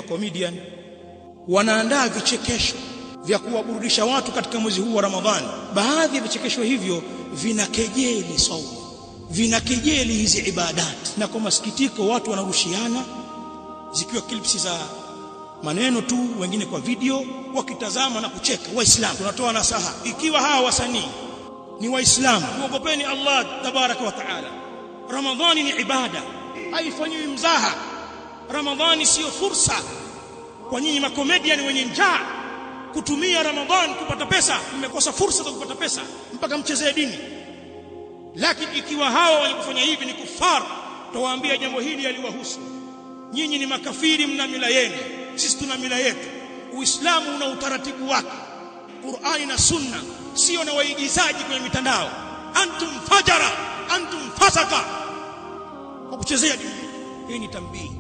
Makomedian wanaandaa vichekesho vya kuwaburudisha watu katika mwezi huu wa Ramadhani. Baadhi ya vichekesho hivyo vinakejeli saumu, vinakejeli hizi ibadati, na kwa masikitiko watu wanarushiana zikiwa clips za maneno tu, wengine kwa video, wakitazama na kucheka. Waislamu tunatoa nasaha, ikiwa hawa wasanii ni Waislamu, muogopeni Allah tabaraka wa taala. Ramadhani ni ibada, haifanyiwi mzaha. Ramadhani siyo fursa kwa nyinyi makomedian wenye njaa kutumia Ramadhani kupata pesa. Mmekosa fursa za kupata pesa mpaka mchezee dini. Lakini ikiwa hawa wenye kufanya hivi ni kufar, tawaambia jambo hili yaliwahusu nyinyi. Ni makafiri, mna mila yenu, sisi tuna mila yetu. Uislamu una utaratibu wake, Qur'ani na Sunna, sio na waigizaji kwenye mitandao. Antum fajara, antum fasaka, kwa kuchezea dini. Hii ni tambii.